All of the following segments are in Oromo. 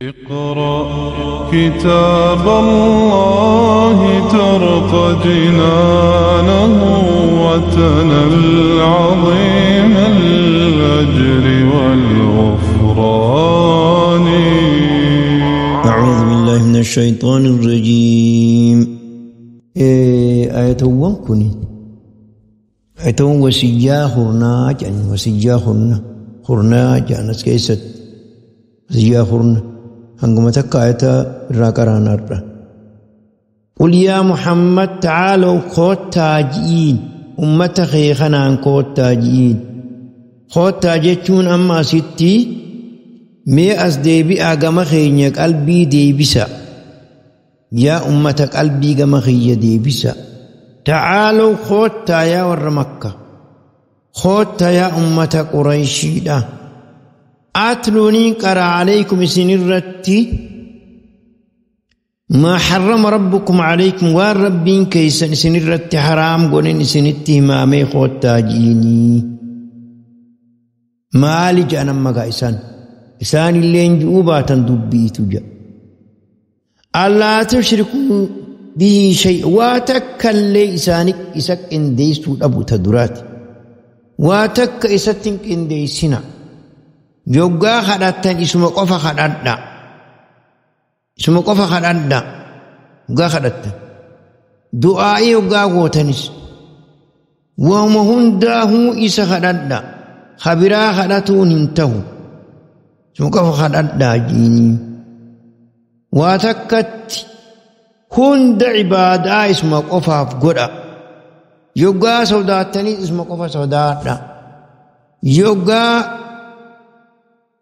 اقرأ كتاب الله ترق جنانه وتنل عظيم الأجر والغفران. أعوذ بالله من الشيطان الرجيم. آية كوني آية وسيا خرنا جان وسيا خرنا خرنا جان اسكيست وسيا خرنا هنگم تک آية راكران الرا. قل يا محمد تعالوا خوتاجين أمة خيخنا خوتاجين خوتاجتون أما ستي مي أس ديبي أغم خينيا قلبي ديبسا يا أمة قلبي غم خي ديبسا تعالوا خوتا يا ور مكة خوتا يا أمة قريشي دا أتلوني قرأ عليكم سنرتي ما حرم ربكم عليكم والربين كيسن سنرتي حرام قولين سنتي ما مي خوتا جيني مالي جانا مقا إسان إسان اللي انجوبا دبيتو جا ألا تشركوا به شيء واتكلي إسانك إسك إنديسو أبو تدرات واتك إستنك إنديسنا يوغا خدتن اسم قفا خدنا اسم قفا خدنا يوغا خدتن دعائي يوغا غوتنس وهم هنده إسا خدنا خبرا خدتون انتهو اسم قفا خدنا جيني واتكت هند عبادة اسم قفا قدا يوغا سوداتني اسم قفا سوداتنا يوغا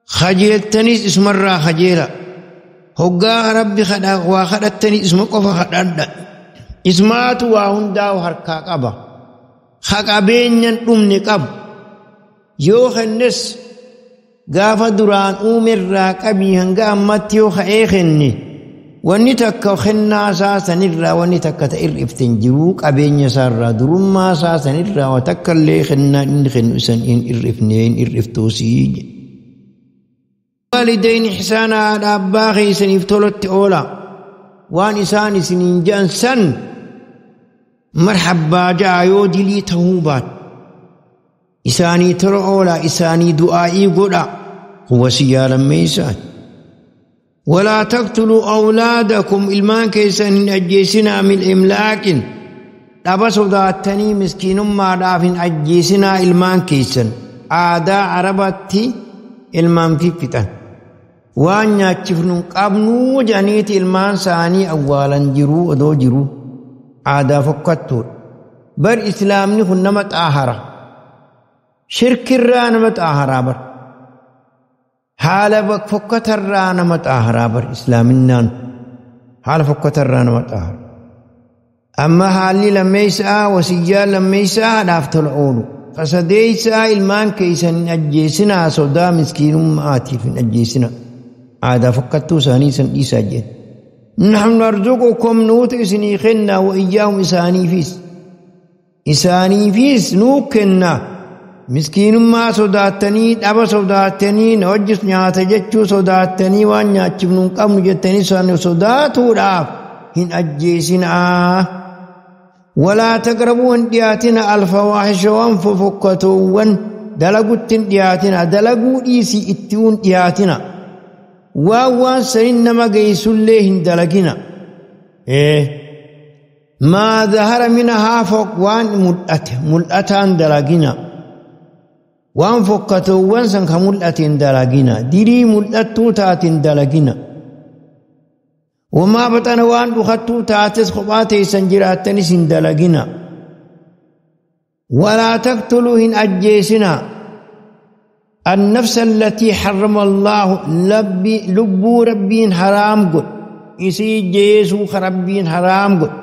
خجلتني اسم الرا خجيلا هوغا ربي خدا وخدتني اسم قفا خدنا اسمات وهندا وحركا قبا خقبين دمني قب يو خنس غافا دران اومر راقبي هنگا امتيو خيخني wanni takka kennaa isaa sanirraa wanni takka ta irriften jiruu qabeenya isaarraa durummaa isaa sanirraa wa takka illee kennaa inni kennu isan hin irrifne hin irriftuusii. Waalidayni ihsaanaa haadha abbaa keessaniif tolotti oola waan isaan isiniin jedhan san marhabbaa ja'a yoo dilii ta'uu baat isaanii tola oola isaanii du'aa'ii godha wasiyyaa lammeessaa. ولا تقتلوا أولادكم إلمان كيسان أجيسنا من إملاك دابا صداتني مسكين ما دافن أجيسنا إلمان كيسان عادة عربتي إلمان في فتن وان ياتشفنون قبنو جانيت إلمان ساني أولا جرو أدو جرو عادة فقطور بر إسلامني خنمت آهرة شرك الرانمت آهرة بر حال فكتر نمت آهرا بر إسلامنا حال فكتر نمت آهر أما حالي لميسا وسيا لميسا دافت العون فسديسا إلمان كيسن أجيسنا سودا مسكين مآتي في أجيسنا عادة فكتو سانيسا إيسا جين نحن نرزقكم نوت إسني خنا وإياهم إساني فيس إساني فيس نوكنا مسكين ما صداتني أبا صداتني نوجس نيات جتشو صداتني وان نياتشبنون قم جتني سان صداتو راف هن أجيسنا ولا تقربوا دياتنا الفواحش وانففكتوا دلقوتن دياتنا دلقوا إيسي اتون دياتنا ووان سرين ما قيسوا ليهن دلقنا إيه ما ظهر منها فوق وان ملأته ملأتان دلقنا waan fokkatoowwan san ka mul'ateen dalagina dirii mul'attuu taateen dalagina wamaa baxana waan dhukattuu taates kophaa teessan jiraattanis hin dalagina walaa taqtuluu hin ajjeesina annafsa allatii harrama allaahu lubbuu rabbiin haraam godhe isii jeesuu ka rabbiin haraam godhe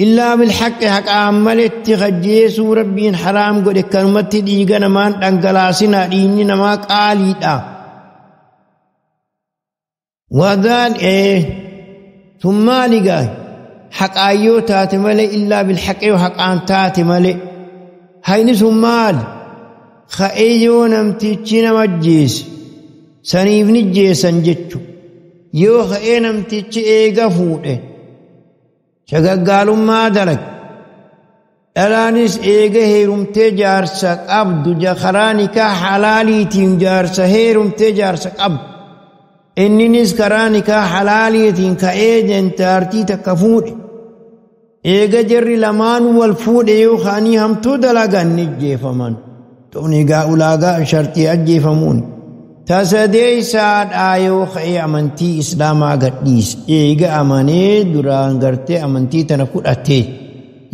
إلا بالحق حق عملت خجيسو ربين حرام قد كلمت ديغنا مان دنگلاسنا ديني نما قالي دا وذان إيه ثم لقى حق أيو تاتملي إلا بالحق وحق أن تاتملي هاي ثم خأيو نمتيتشي نمجيس سنيف نجيسا جتشو Yoo ka'ee namtichi eega fuudhe shagaggaalummaa dalage dhalaanis eega heerumtee jaarsa qabdu karaa nikaa halaaliitiin jaarsa heerumtee jaarsa qabdu inninis karaa nikaa halaaliitiin ka'ee jaartii takka fuudhe eega jarri lamaan wal fuudhe yoo ka'anii hamtuu dalagan ni ajjeefaman. Tun egaa ulaagaa shartii ajjeefamuun. Tasadeessaadhaa yoo ka'ee amantii islaamaa gadhiise eega amanee duraan gartee amantii tana fudhate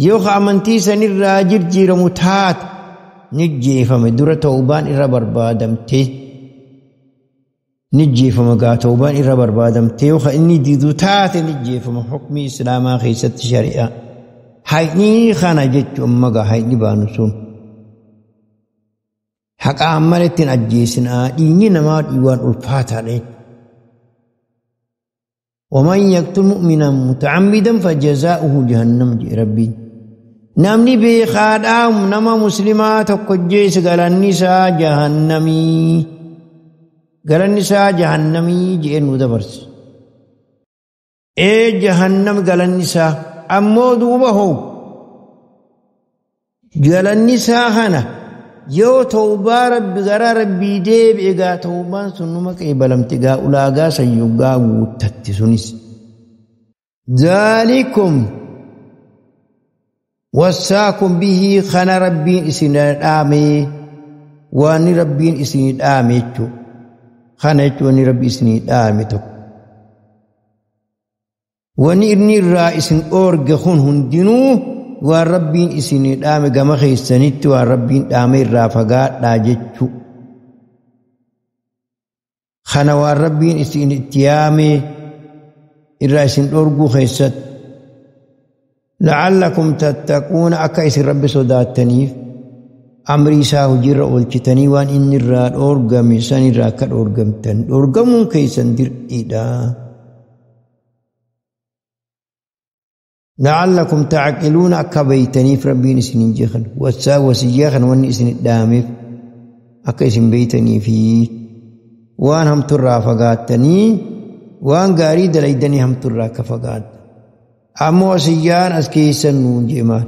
yoo ka amantii sanirraa jijjiiramu taate ni ajjeefame dura tawbaan irra barbaadamte ni ajjeefama gaa tawbaan irra barbaadamte yoo ka inni didu taate ni ajjeefama hukmii islaamaa keessatti shari'aa hayni kana jechuun magaa hayni baanu sun. Haqaan maletti hin ajjeesinaa dhiigni namaa dhiiwaan ulfaataadha. ومن يقتل مؤمنا متعمدا فجزاؤه جهنم jedhe Rabbiin. Namni beekaadhaa nama muslimaa tokko ajjeese galanni isaa jahannamii. Galanni isaa jahannamii jedhee nu dabarse. Ee jahannam galanni isaa ammoo duuba hoo galanni isaa kana yoo tawbaa rabbi gara rabbii deebi'e gaa tawbaan sun numa qeebalamte gaa ulaagaa sayyugaa guuttatti sunis. Zaalikum wassaakum bihii kana rabbiin isin dhaame waan rabbiin isin dhaame jechuudha. Kana jechuun wanni rabbi isin dhaame tokko. Wanni inni irraa isin dhoorge kun hundinuu waan rabbiin isin dhaame gama keessanitti waan rabbiin dhaame irraa fagaadhaa jechuu. Kana waan rabbiin isin itti yaame irraa isin dhoorguu keessatti. La'allakum tattaquuna akka isin rabbi sodaattaniif amri isaa hojiirra oolchitanii waan inni irraa dhoorgame san irraa akka dhoorgamtan dhoorgamuun keessan dirqiidha. لعلكم تعقلون akka beeytaniif rabbiin isin jeekan wasiyyaa kan wanni isin dhaameef akka isin beeytanii fi waan hamturraa fagaattanii waan gaarii dalaydanii hamturraa akka fagaattan. Ammoo wasiyyaan as keessan nuun jeemaan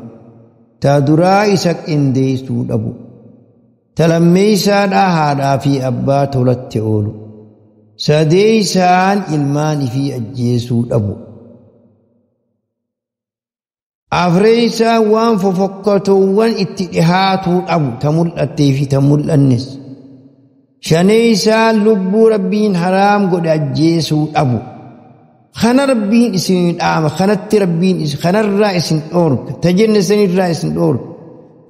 ta duraa isa qindeessuu dhabu ta lammeeysaadhaa haadhaa fi abbaa tolatti oolu sadeeysaan ilmaan ifii ajjeesuu dhabu. Afreessaa waan fofokkatoowwan itti dhihaatuu dhabu ta mul'attee fi ta mul'annes. Shaneessaa lubbuu rabbiin haraam godhe ajjeesuu dhabu. Kana rabbiin isin dhaama kanatti rabbiin kanarraa isin dhoorga ta jenne sanirraa isin dhoorga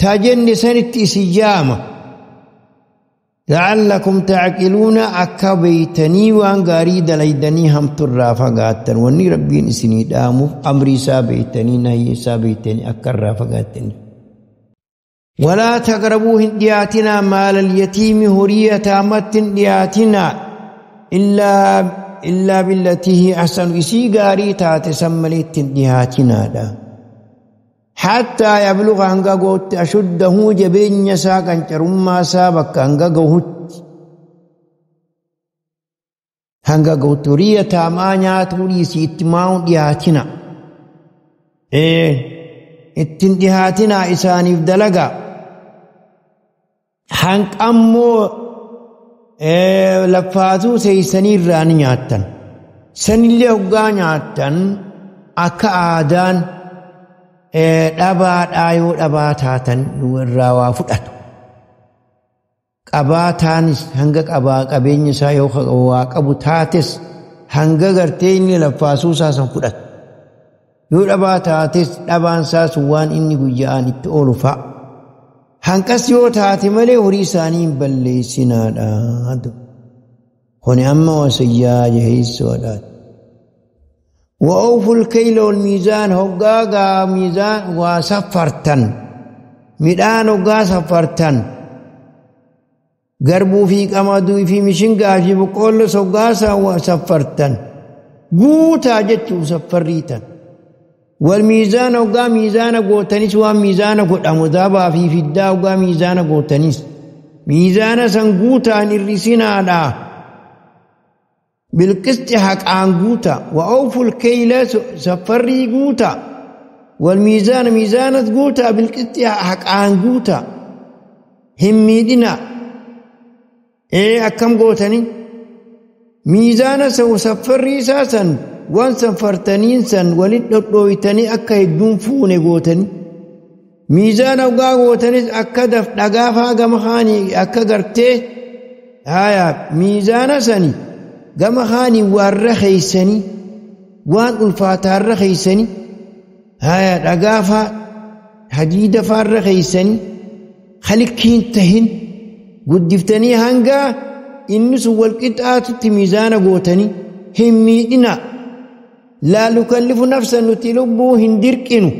ta jenne sanitti isin yaama. لعلكم تعقلون akka beeytanii waan gaarii dalaydanii hamturraa fagaattan wanni rabbiin isinii dhaamuuf amrii isaa beeytanii nahyi isaa beeytanii akka irraa fagaattanii. ولا تقربوا hin dhiyaatinaa maala alyatiimi horii yataamatti hin dhiyaatinaa illaa billatii hiya ahsanu isii gaarii taate san maleetti hin dhiyaatinaadha. Hattaa yabluga hanga gahutti ashuddahu jabeenya isaa qancarummaa isaa bakka hanga gahutti hanga gahutti horii yataamaa nyaatuu dhiisii itti maa'uun dhiyaatina. Ittiin dhihaatinaa isaaniif dalagaa. Hanqammoo laffaatuu seeysanii irraa ni nyaattan. Sanillee hoggaa nyaattan akka aadaan dhabaadhaa yoo dhabaa taatan irraa waa fudhatu. Qabaataanis hanga qabeenya isaa yoo waa qabu taates hanga gartee inni laffaasuu isaa san fudhatu. Yoo dhabaa taates dhabaan isaa sun waan inni guyyaan itti oolu fa'a. Hanqas yoo taate malee horii isaanii hin balleessinaadha. Kuni amma wasiyyaa jaheessoodha. وأوفوا الكيل والميزان هقاقا ميزان وسفرتن ميدان هقا سفرتن قربوا في قمدوا في مشنقا في بقول سقاسا وسفرتن قوتا جتو سفريتن والميزان هقا ميزان قوتنس وميزان قد أمذابا في فدا هقا ميزان قوتنس ميزان سنقوتا نرسنا. Bilqisti haqaan guuta. Wa'awful keyla safarrii guuta. Walmiizaana miizaanas guuta. Bilqisti haqaan guuta. Hin miidhina. Akkam gootanii? Miizaana safarrii isaa san waan safartaniin san walitti dhodhooytanii akka hedduun fuune gootanii. Miizaana dhugaa gootanis akka dhagaa faa gama haanii akka gartee haya miizaana sani gama haanii waarra keeysanii waan ulfaataarra keeysanii haya dhagaa faa hadiida faarra keeysanii halikkiin tahin guddiftanii hanga inni sun walqixaatutti miizaana gootanii hin miidhina. Laa nukallifu nafsan nuti lubbuu hin dirqinu.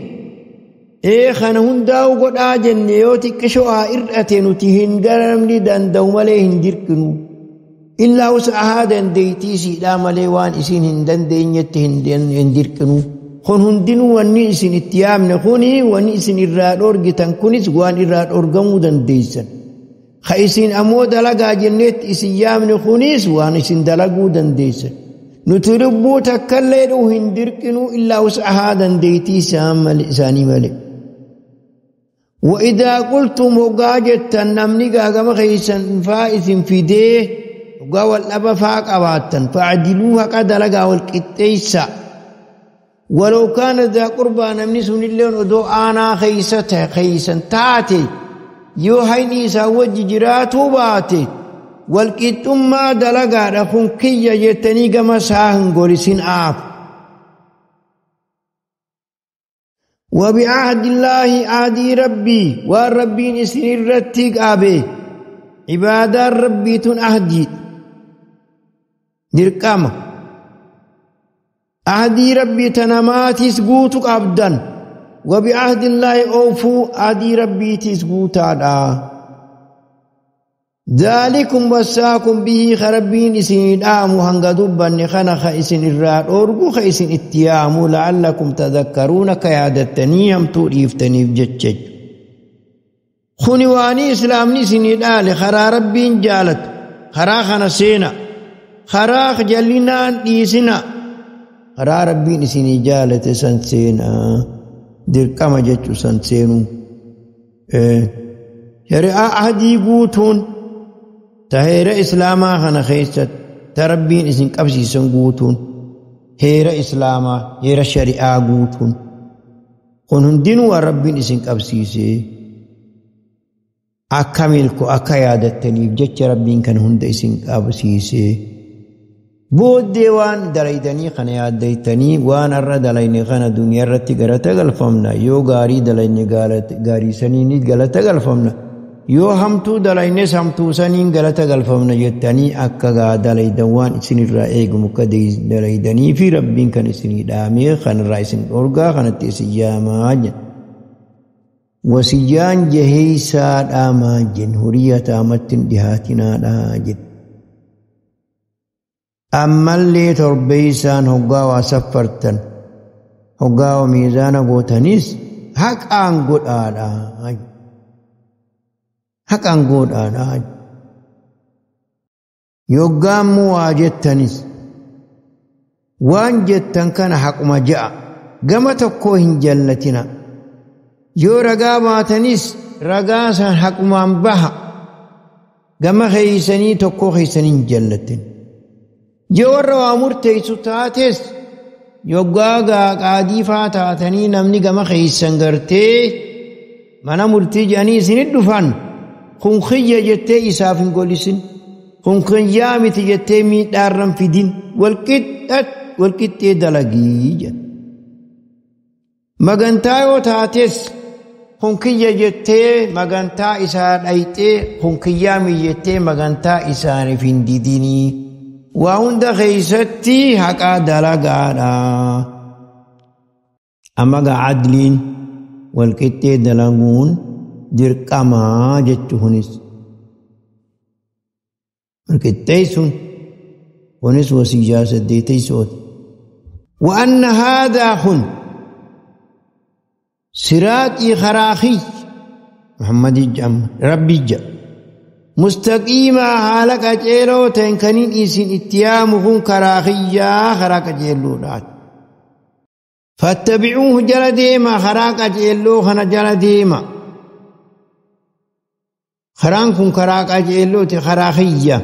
Kana hundaa'u godhaa jenne yoo xiqqishoo haa hir'ate nuti hin garamni danda'u malee hin dirqinu. Illaa wus'ahaa dandeettii isiidhaa malee waan isin hin dandeenyetti hin dirqinu. Kun hundinuu wanni isin itti yaamne kuni wanni isin irraa dhoorgitan kunis waan irraa dhoorgamuu dandeessan. Ka isin ammoo dalagaa jenneetti isin yaamne kunis waan isin dalaguu dandeessan. Nuti lubbuu takkallee dhuu hin dirqinu illaa wus'ahaa dandeettii isaanii malee. وإذا قلتم وقاجتا نمني قاقم خيسا فائز في ديه وقاول أبا فاق أباتا فاعدلوها قد لقا والكتيسا ولو كان ذا قربى نمني سن اللون ودو آنا خيسته خيسا تاتي يوهيني ساوج جراتو باتي والكتما دلقا رخون كي يتني قم ساهن قولسين آف. وبعهد الله عهدي ربي والربين اسن الرتيق أبي عبادة ربي تن عهدي درقامة عهدي ربي تنماتي سقوتك عبدا وبعهد الله أوفوا عهدي ربي تسقوتا. ذلكم وساكم به خربين اسن آمو هنغدوبا نخنخ اسن الراد أورغو خيسن اتيامو لعلكم تذكرون كيادتنيهم توريفتني بجتشج. خنواني اسلامني سن آل خرا ربين جالت خرا خنسينا خرا جلنان ديسنا خرا ربين اسن جالت سنسينا درقما جتشو سنسينو. شريعة عهدي قوتون تهير إسلاما خنا خيست تربين إسن قبسي سنقوتون هير إسلاما هير شريعة قوتون قن هندنوا ربين إسن قبسي سي أكملكو أكيادتني بجتش ربين كان هند إسن قبسي سي بودي وان دليدني خنا ياديتني وان الر دليني خنا دنيا رتي غرت غلفمنا يو غاري دليني غالت غاري سنيني غلت غلفمنا yoo hamtuu dalaynes hamtuu saniin galata galfamna jettanii akka gaa dalaydan waan isinirraa eegamu akka dalaydanii fi rabbiin kan isinii dhaamee kanarraa isin dhorgaa kanatti isin yaamaa jedha. Wasiyyaan jaheeysaa dhaamaa jenna horii hataamatti hin dhihaatinaadhaa jedha. Ammallee torbeeysaan hoggaa waa saffartan hoggaa waa miizaana gootanis haqaan godhaadhaa. Haqaan godhaadha. Yoggaammoo waa jettanis waan jettan kana haquma ja'a gama tokkoo hin jallatina. Yoo ragaa baatanis ragaa san haqumaan baha gama keeysanii tokkoo keeysanii hin jallatin. Yoo warra waa murteessu taates yoggaa qaadii faa taatanii namni gama keeysan gartee mana murtii jedhanii isinit dhufan kun kiyya jettee isaaf hin golisin kun kiyyaa miti jettee miidhaarran fidin walqixxee dalagii jedha. Magantaa yoo taates kun kiyya jettee magantaa isaa dhayxee kun kiyyaa miti jettee magantaa isaaniif hin didinii. Waa hunda keeysatti haqaa dalagaadha. Amma gaa adliin walqixxee dalaguun dirqamaa jechuunis walqixxeessuun kunis wasiyyaa saddeeteysooti. وأن هذا خن صراطي خراخي محمد جم ربي جا مستقيما حالا قجيلو تين كنين إسين اتيامهم كراخيا خرا قجيلو دات فاتبعوه جل ديما خرا قجيلو خنا جل ديما خرانكم خرا قجيلو تي خراخيا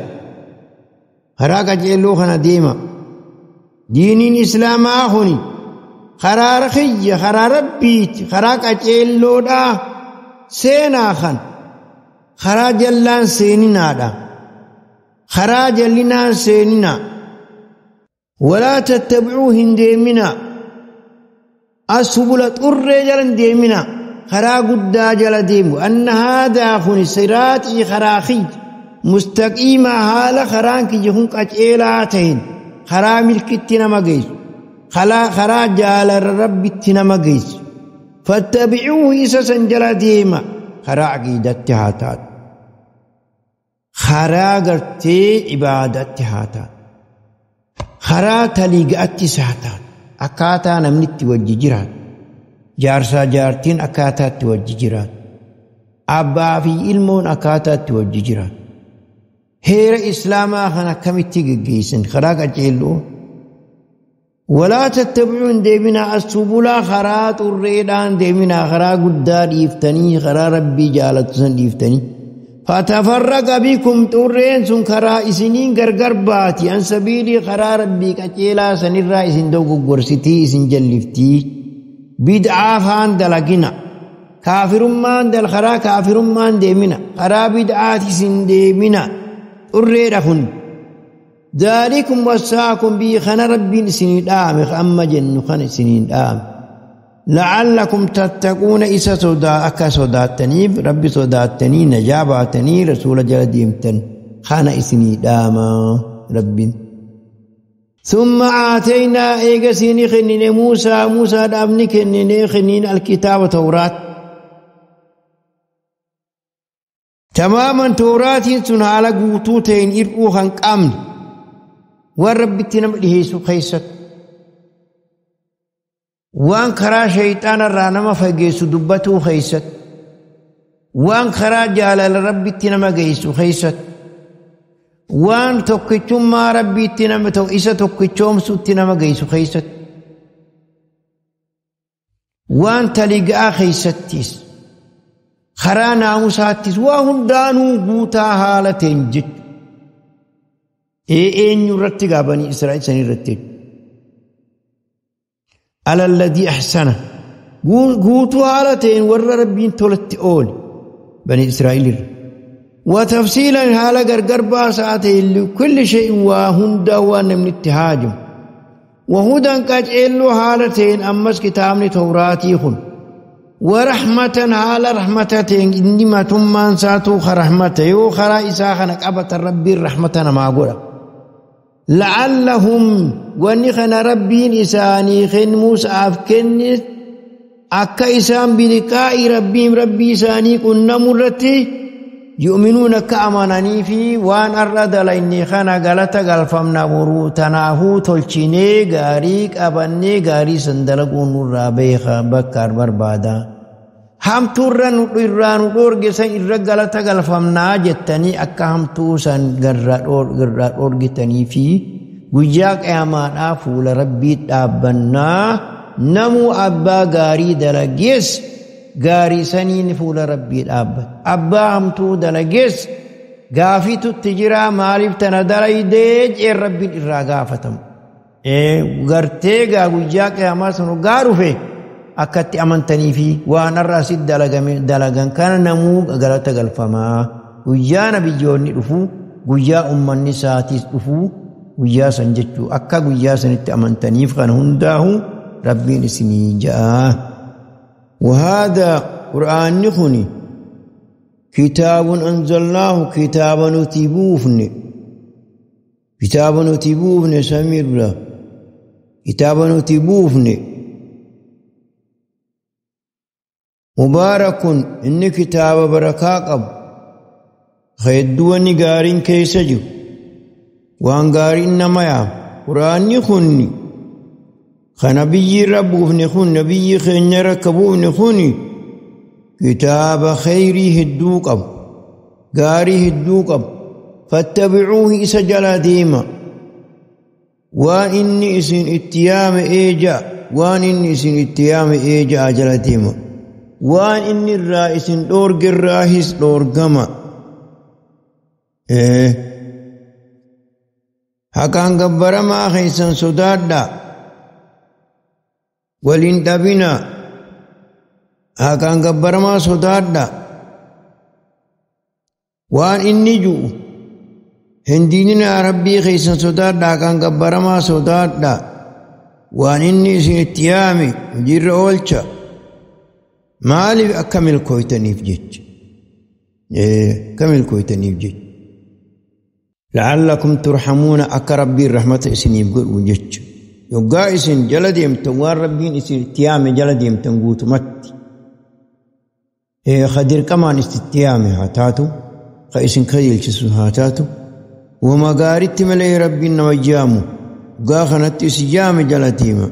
خرا قجيلو خنا ديما دينين إسلام آخوني خرا رخيا خرا ربيت خرا قجيلو دا سينا خن خرا جلان سيننا دا خرا جلنا سيننا ولا تتبعوه ديمنا السبل طر جلن ديمنا خرا قدا جل ديمو أن هذا خن صراطي خراخي مستقيما حال خرانك جهن قجيلاتين خرا ملكتنا مغيس خرا جال ربتنا مغيس فاتبعوه إساسا جل ديما خرا عقيدتي هاتات خرا قرتي عبادتي هاتات خرا تليقاتي ساتات أكاتا نمنتي وججرات جارسا جارتين أكاتا توججرات أبا في علمون أكاتا توججرات هير إسلاما خنا كمتي جيسن خرا قجيلو ولا تتبعون ديمنا السبل خرا الريدان ديمنا خرا قدار يفتني خرا ربي جالت سن يفتني فتفرق بكم تورين سن خرا إسنين غرغر باتي عن سبيلي خرا ربي كجيلا سن الرئيس دوغ غرستي إسن جلفتي بدعة فان دلقنا كافر مان دل خرا كافر مان ديمنا خرا بدعة سن ديمنا الريدخن ذلكم وصاكم به خنا ربي سنين آم أما جن خنا سنين آم لعلكم تتقون إسا صدا أكا صداتني ربي صداتني نجاباتني رسول جل ديمتن خنا سنين آم ربي ثم آتينا إيغسيني خنين موسى موسى دابني خنين خنين الكتاب توراة تماما توراة سنعلى قوتوتين إرقو خنق والرب تنم لهيسو خيست وان خرا شيطان الرانما فجيسو دبتو خيست وان خرا جالال رب تنم جيسو خيست وان توكيتم ما ربي تنم تو إسا توكيتم سو تنم جيسو خيست وان تلقى خيستيس خرا ناموساتيس وهم دانو قوتا حالتين جت إيه يرتي بني إسرائيل سنرتي على الذي أحسن قوتوا حالتين ور ربين تولت أول بني إسرائيل وتفصيلا حالة غرغر باساتين لكل شيء وهم دوان من اتهاجم وهدى قجلو حالتين أمس كتابني توراتي خن ورحمة حال رحمتين إنما تمان ساتو خرحمته يو خرا إساخنك أبت ربي الرحمة ما قوله لعلهم ونخن ربين إساني خن موسى أفكن أكا إسان بلقاء ربهم ربي إساني كنا مرتي يؤمنون كأمانني في وان أرد لإني خنا غلط غلفمنا برو تناهو تلچيني غاريك أبني غاري سندلقون الرابيخ بكار بربادا هم تورن إران أورجسن إرّ غلط غلفمنا جتني أكا هم توسن غرّا أورجتني في guyyaa qiyaamaadhaa fuula rabbii dhaabbannaa namuu abbaa gaarii dalagees gaarii saniin fuula rabbii dhaabbata abbaa hamtuu dalagees gaafitutti jira maaliif tana dalaydee jeen rabbiin irraa gaafatamu gartee gaa guyyaa qiyaamaa sun gaa dhufe akkatti amantanii fi waan har'a asitti dalagan kana namuu galata galfamaa guyyaa nabiyyoonni dhufuu guyyaa ummanni isaatiis dhufuu guyyaa san jechuu akka guyyaa sanitti amantaniif kana hundaahu rabbiin isinii ja'a. وهذا قرآن خني كتاب أنزلناه كتابا نتبوفن كتابا نتبوفن سمير كتابا نتبوفن مبارك إن كتاب بركاقب خيدواني غارين كيسجو وان غارين نمايا قرآن خني خنبي ربوفن خن نبي خن ركبوفن خني كتاب خيري هدوقب Gaarii hedduu qaba. Fattabicuuhi isa jala deema. Waan inni isin itti yaame eeja, waan inni isin itti yaame eeja jala deema. Waan inni irraa isin dhoorgerraahis dhoorgama. Haqaan gabbaramaa keessan sodaadha. Waliin dhabina. Haqaan gabbaramaa sodaadha. Waan inni ji'u hin diinina rabbii keessan sodaadha. Haqaan gabbaramaa sodaadha. Waan inni isin itti yaame hojiirra oolcha. Maaliif akka milkooytaniif jecha? Akka milkooytaniif jecha. La'allakum turhamuuna akka rabbiin rahmata isiniif godhu jecha. Yoggaa isin jala deemtan waan rabbiin isin itti yaame jala deemtan guutumatti. Ka dirqamaan itti yaame haa taatu, ka isin kajeelchisu haa taatu, wama gaaritti malee rabbiin nama yaamu yoggaa kanatti isin yaame jala deema.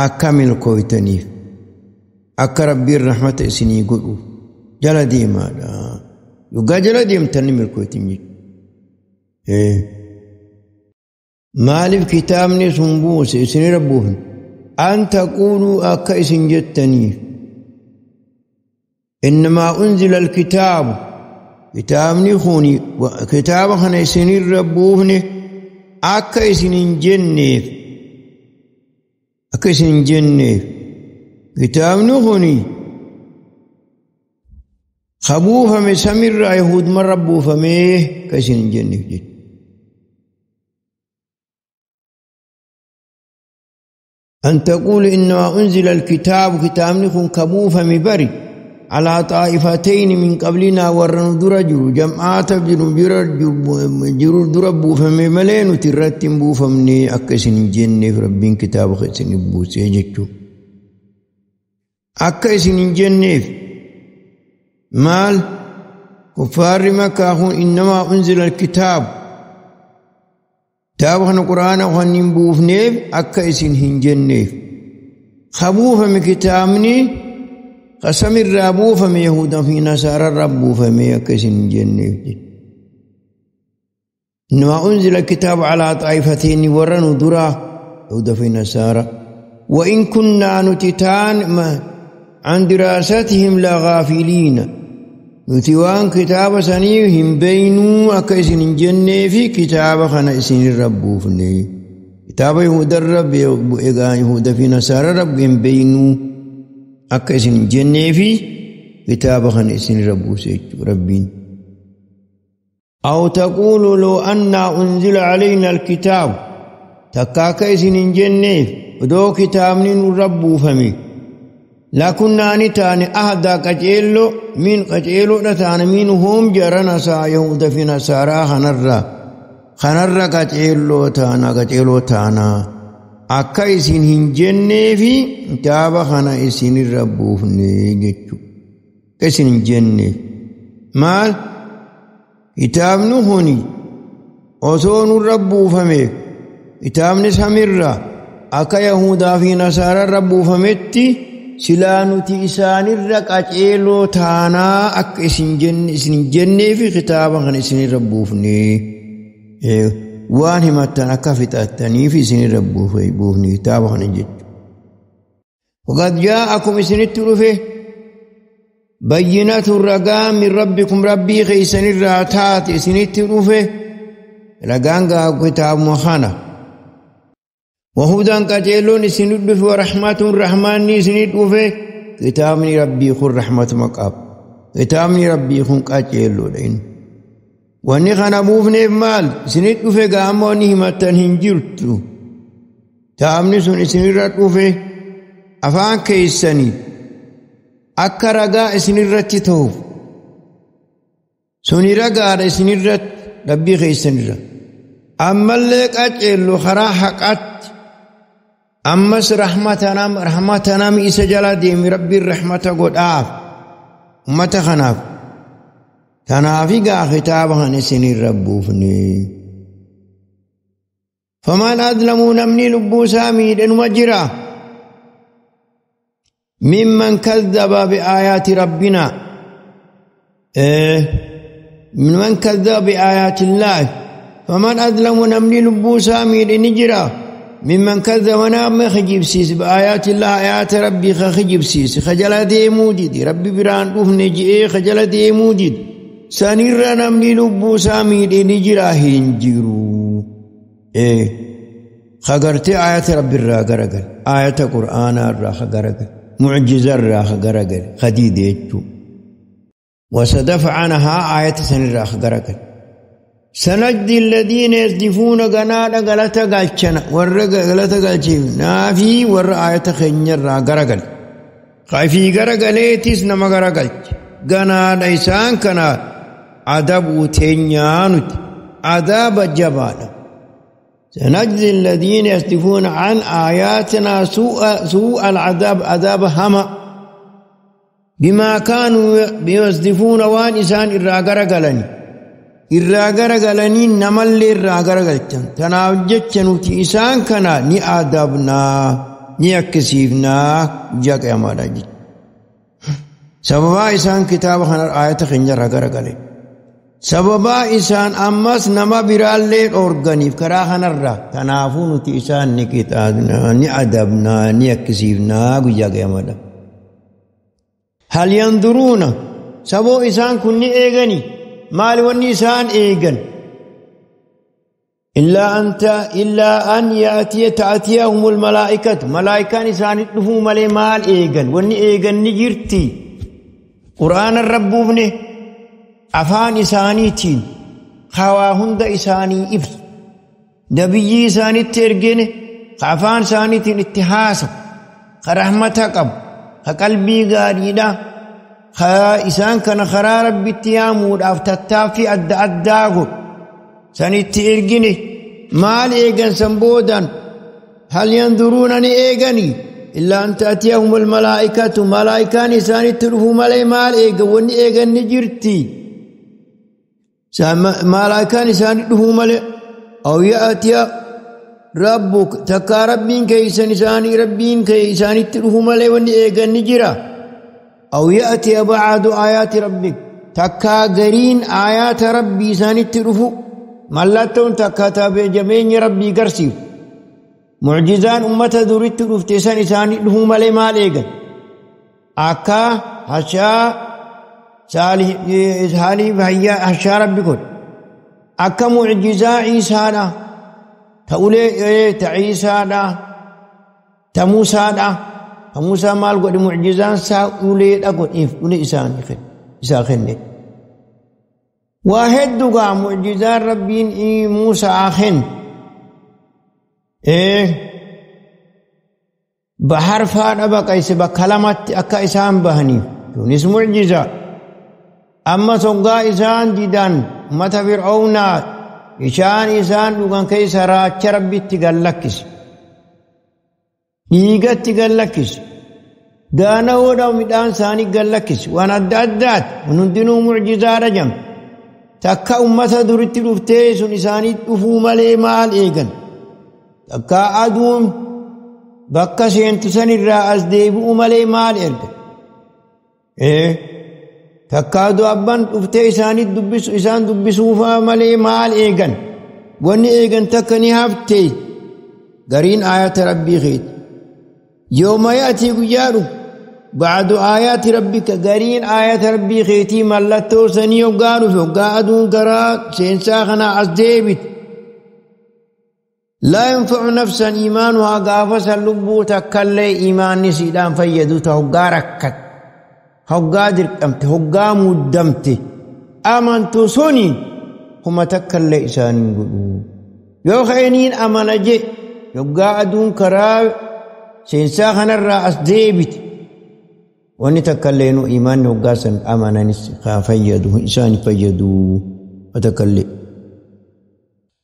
Akka milkooytaniif akka rabbiin rahmata isinii godhu jala deemaadha. Yoggaa jala deemtan ni milkooytan jechuudha. Maaliif kitaabni sun buuse isinirra buufne? An taquuluu akka isin jettaniif. Innamaa unzila alkitaabu kitaabni kuni kitaaba kana isinirra buufne akka isin hin jenneef. Akka isin hin jenneef. Kitaabni kuni kabuufame samirraa yahudumarra buufamee akka isin hin jenneef jechuudha. أن تقول إنما أنزل الكتاب كتابني كن كبوفة مبري على طائفتين من قبلنا ورن درجو جمعات جرو دربو فمملين ترتم بوفمني أكسن جنة ربين كتاب خسن بوسي جتشو أكسن جنة مال كفار مكة إنما أنزل الكتاب kitaaba kana quraana waan hin buufneef akka isin hin jenneef. Kabuufame kitaabni qasamirraa buufame Yahudaa fi Nasaararraa buufame akka isin hin jenneef. Innamaa unzila kitaabu alaa xaa'ifatayni warra nu duraa Yahudaa fi Nasaara. Wa in kunnaa nuti taan an diraasatihim lagaafiliina. Nuti waan kitaaba sanii hin beeynuu akka isin hin jenneefi kitaaba kana isinirra buufne. Kitaaba Yahudarra egaa Yahuda fi Nasaararra hin beeynuu akka isin hin jenneefi kitaaba kana isinirra buuse jechuudha Rabbiin. Aw taquulu law annaa unzila alaynaa alkitaabu takka akka isin hin jenneef odoo kitaabni nurra buufame. Lakunnaa ni taane ahdaa qaceelloo min qaceeloodha taane minhum jara nasaa Yahuda fi Nasaaraa kanarra qaceelloo taana akka isin hin jenneefi kitaaba kana isinirra buufne jechuudha. Akka isin hin jenneef maal kitaabni kuni osoo nurra buufame kitaabni samirra akka Yahudaa fi Nasaararra buufametti silaa nuti isaanirra qaceeloo taanaa akka isin jenneefi kitaaba kana isinirra buufne. Waan himattan akka fixattaniif isinirra buufne kitaaba kana jechuudha. Waqad jaa'akum isinitti dhufe bayyinatu ragaa min rabbikum rabbii keessanirraa taate isinitti dhufe ragaan gaa kitaabuma kana. وهدى قتيلون سندف ورحمة رحمن سندف كتابني ربي خن رحمة مقاب كتابني ربي خن قتيلون واني خنا بوفني مال سندف قاموني همتن هنجرتو تامني سن سندف أفان كيسني أكرقا سندرت توف سنرقا سندرت ربي خيسنرت أما اللي قتيلو خرا حقات أمس رحمتنا إسا جلا ديمي ربي الرحمة قد آف أمة خناف تنافي قا خطابها نسني ربوفني فمن أظلموا نمني لبو سامي لنمجرا ممن كذب بآيات ربنا من كذب بآيات الله فمن أظلم نمني لبوسا مير نجرا ممن كذب ونام خجيب سيس بآيات الله آيات ربي خجيب سيس خجل دي موجد ربي بران نجي خجل دي موجد سنير نمني لبوسا مير نجرا هنجرو خجرت آيات ربي الراغرغل آيات قرآن الراغرغل معجزة الراغرغل خديدة وصدف عنها آية سنير الراغرغل سنجد الذين يصدفون قناة غلطة قالشنا ورق غلطة قالشين نافي ور آية خنجر غرغل خايفي غرغليتس نما غرغل قناة إنسان كنا عذاب تنيانت عذاب جبال سنجزي الذين يصدفون عن آياتنا سوء العذاب عذاب هما بما كانوا يصدفون وان إنسان إرا غرغلني نمل إرا غرغلتن تناوجتش نوتي إنسان كنا ني آدابنا ني أكسيفنا جاك يا مالاجي سببا إنسان كتاب خنر آية خنجر غرغلي سببا إنسان أمس نما برالي أورغانيف كرا خنر تنافو نوتي إنسان ني كتابنا ني آدابنا ني أكسيفنا جاك يا مالا هل ينظرون سبو إنسان كني إيغني مال والنسان إيجن إلا أن يأتي تأتيهم الملائكة ملائكة نسان يطلفوا مالي مال إيجن واني إيجن نجرتي قرآن الرب ابنه أفان إسانيتين خواهند إساني إفس نبي إساني ترجنه خفان إسانيتين اتحاسب خرحمتك أب خقلبي غاريدا إسان كان خرا ربي تيامود أفتتافي أدى سنتي إرجني مال إيجن سنبودا هل ينظرونني إيجني إلا أن تأتيهم الملائكة ملائكة إسان تلفوا مالي مال إيجن وني إيجن نجرتي ملائكة إسان تلفوا مالي أو يأتي ربك تكا ربين كيسان إسان ربين كيسان تلفوا مالي وني إيجن نجرا أو يأتي بعض آيات ربك تكا قرين آيات ربي سانت رفو ملتون تكا تابع جميع ربي قرسي معجزان أمة ذريت رفتسان سانت رفو مالي ماليغا أكا هشا سالي هيا هشا ربكم أكا معجزة عيسانا تقولي تعيسانا تموسانا موسى مال قد معجزان ساولي أقول إف ولي إسان إسان واحد دقا معجزان ربين إي موسى آخن إيه بحر فان أبا كيس بكلمات أكا إسان بهني تونس معجزة أما سنقا إسان ديدان متى فرعون إشان إسان دقا كيس راتش ربي تقلقس dhiigatti gallakkis daana'oodha midhaan isaanii gallakkis waan adda addaati kun hundinuu mucjizaadha jam takka ummata duritti dhuftee sun isaanii dhufuu malee maal eegan takka aduun bakka seentu san irraa as deebi'u malee maal erga takka aduu abbaan dhuftee isaanii dubbisu isaan dubbisuufaa malee maal eegan wanni eegan takka ni hafte gariin aayata rabbii keeti يوم يأتي قياره بعد آيات ربك قرين آيات ربي خيتي ملتو سني وقارو فقادون قرات سينساخنا أصديبت لا ينفع نفسا إيمانها قافسا لبو تكالي إيمان نسيدان فيدو تهقا ركت هقا درقمت هقا مدمت أمنتو سني هما تكالي إسانين قلو يوخينين أمن جي يقادون كرا سينساخنا الرأس ديبت واني تكلينو إيمان وقاسا أمانا نسخا فيدو إنسان فيدو وتكلي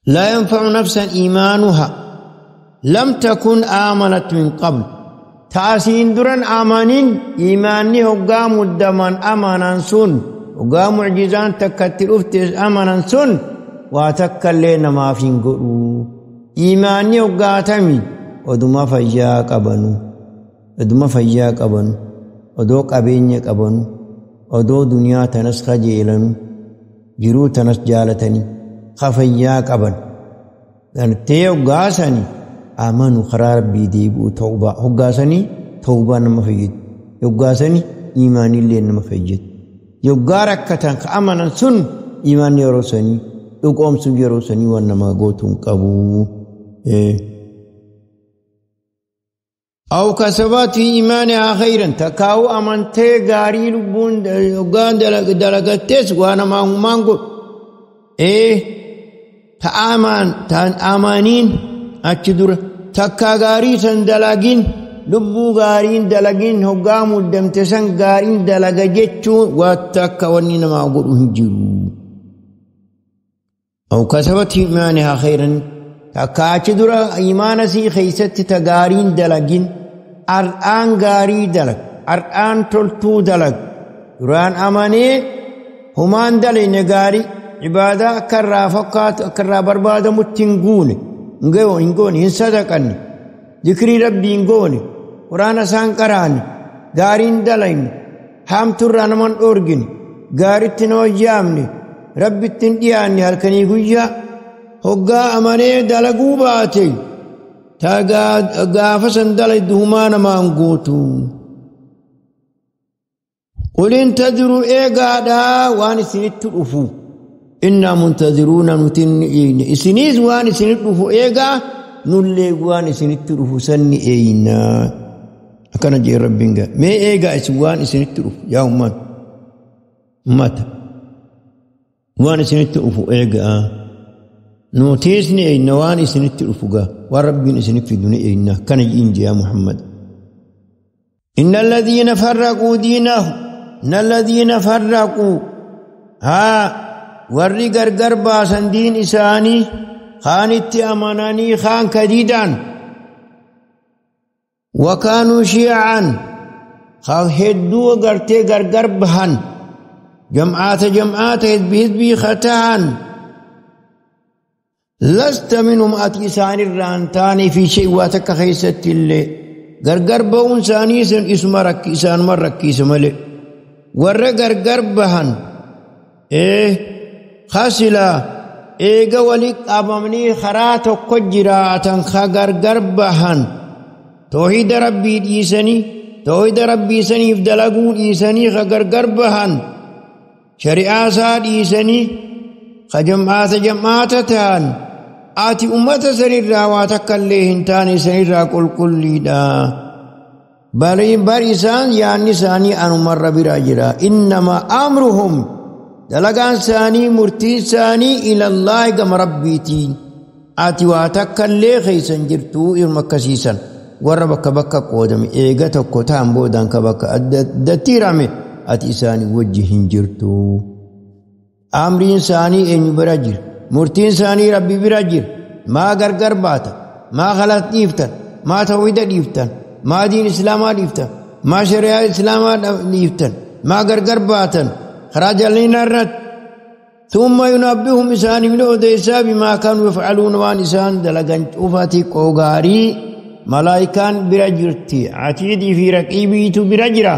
لا ينفع نفسا إيمانها لم تكن آمنت من قبل تاسين درن آمانين إيماني هقام الدمان أمانا سن هقام معجزان تكتر أفتس أمانا سن وتكلينا ما فين قلو إيماني هقاتمي oduma fayyaa qabanu oduma fayyaa qabanu odoo qabeenya qabanu Odoo duniyaa tanas kajeelanu jiruu tanas jaalatanii kafayyaa qaban gartee hoggaasanii amanu karaa rabbii deebi'u tawbaa hoggaasanii tawbaa nama fayyadu hoggaasanii iimaanillee nama fayyadu yoggaa rakkatan ka amanan sun iimaanni yeroo sanii dhugoomsuun yeroo sanii waan nama gootu hin qabu. أو كسبت في إيمانها خيرا تكاو أمنتي غاري لبون غان دلقتس وانا ما هم مانقو إيه تآمان تان آمانين أتشدر تكا غاري سن دلقين لبو غارين دلقين هقامو الدمتسن غارين دلق جتشو واتكا ونين ما أقول هنجرو أو كسبت في إيمانها خيرا تكا أتشدر إيمان سي خيست تغارين دلقين أرآن غاري دلق أرآن تلتو دلق دران أماني همان دلين غاري عبادة كرا فقات كرا بربادة متنقون نقون هنصدقني ذكري ربي نقون قرآن سانقران غارين دلين هام تران من أورجن غاري تنوجامني ربي تندياني هلكني قويا هقا أماني دلقو باتي تا غافسن دلي دهمان ما نقوتو قل انتظروا إيقادا وان سنت رفو إنا منتظرون نتن إينا إسنيز وان سنت رفو إيقا نلي وان سنت رفو سن إينا أكنا جي ربينغا مي إيقا إسوان سنت رفو يا أمان مات وان سنت رفو إيقا نوتيسني إينا وان سنت رفو وربين سنت في دنيا إينا كان جي يا محمد إن الذين فرقوا دينهم إن الذين فرقوا ها ورّي غرغر باسن دين إساني خان أماناني خان كديدان وكانوا شيعا خان هدو غرتي غرغر بهن جمعات جمعات حزب حزبي ختان لست منهم أتي ساني الرانتاني في شيء واتك خيست اللي غرغر بون ساني سن اسم ركي سان مر ركي سملي ور غرغر بهن إيه خاسلا إيغا ولي قابمني خرات كجراتن خغرغر بهن توحيد ربي ديسني توحيد ربي سني فدلغو ديسني خغرغر بهن شريعة سا ديسني خجمعات جمعات تان آتي أمة سنير واتك اللي هنتاني سنير قل كل دا بل بريسان يعني ساني أنو مر براجرا إنما أمرهم دلقان ساني مرتي ساني إلى الله كما ربيتي آتي واتك اللي خيسا جرتو إرمكسيسا وربك بك قودم إيغا تكوتان بودان كبك أدتيرامي آتي ساني وجهن جرتو أمرين ساني إن براجر مرتين ساني ربي براجر ما غرغر باتا ما غلط ديفتن ما توحيد ديفتن ما دين إسلام ديفتن ما شريعة إسلام ديفتن ما غرغر باتن خراج لنا الرد ثم ينبئهم إسان من أوديسا بما كانوا يفعلون وان إسان دلقان أوفاتي قوغاري ملايكان براجرتي عتيدي في رقيبيتو براجرة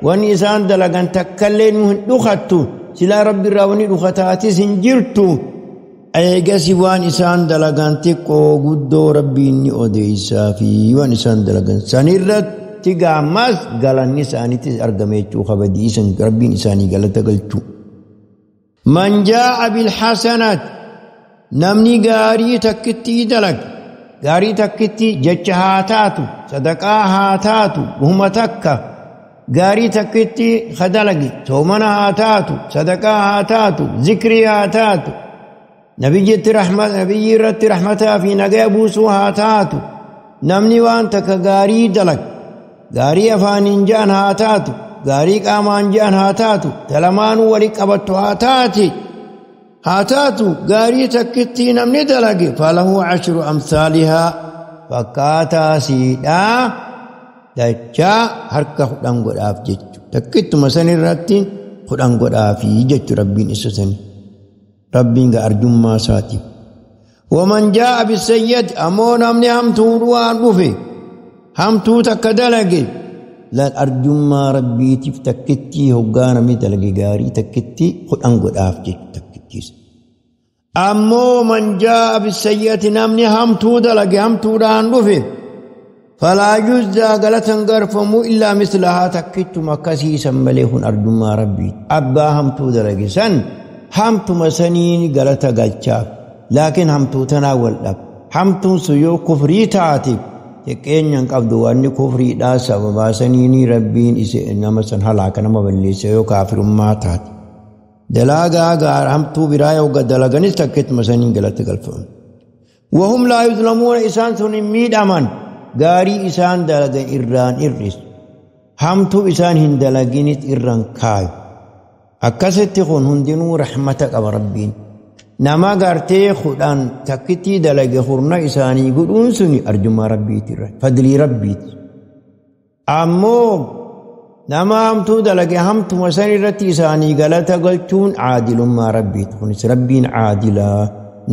وان إسان دلقان تكلين مهن دختو سلا ربي راوني دختاتي سنجرتو أيغسي وان إسان دلقان تقو قدو ربي إني أوديسا في وان إسان دلقان سنرت تقامس قالن إساني تأرقميتو خبدي إسان ربي إساني قالت قلتو من جاء بالحسنات نمني غاري تكتي دلق غاري تكتي جتشهاتاتو صدقاهاتاتو وهم تكا غاري تكتي خدلقي تومنا هاتاتو صدقاهاتاتو ذكري هاتاتو نبي رحمة نبي رت رحمتها في نجابوسو هاتاتو نمني وان تك غاري دلق غاري أفانين هاتاتو غاري قامان جان هاتاتو تلمان ولي قبطو هاتاتي هاتاتو غاري تكتي نمني دلقي فله 10 أمثالها فكاتا سيدا دچا حركة خدان قداف جتشو تكتو مسن الرتين خدان قدافي جتشو ربين إسسن ربين أرجم ما ساتي ومن جاء بالسيد أمون أمني هم توروان بفي هم تو تكدلقي Laal arjummaa rabbiitiif takkittii hoggaa namni dalage gaarii takkittii 10 godhaaf jechuudha takkittiis. Ammoo man jaa'a bisayyi'ati namni hamtuu dalage hamtuudhaan dhufe falaa yujzaa galatan garfamuu illaa mislahaa takkittuma akkasiisan malee kun arjummaa rabbiiti. Abbaa hamtuu dalage san hamtuma saniin galata galchaaf. Laakiin hamtuu tanaa wal dhaba. Hamtuun sun yoo kufrii taate xiqqeenyaan qabdu wanni kufriidhaa sababaa saniini rabbiin isa nama san halaaka nama balleessa yoo kaafirummaa taate. Dalagaa gaara hamtuu biraa yoo dalaganis takkeettuma saniin galata galfamu. Wahum laa yuzlamuuna isaan sun hin miidhaman gaarii isaan dalagan irraan hir'isu. Hamtuu isaan hin dalaginis irraan kaayu. Akkasitti kun hundinuu rahmata qaba rabbiin. Nama gartee 10 takkittii dalage hurna isaanii godhuun suni arjummaa rabbiitirra fadlii rabbiiti. Ammoo nama hamtuu dalage hamtuma san irratti isaanii galata galchuun caadilummaa rabbiiti. Kunis rabbiin caadilaa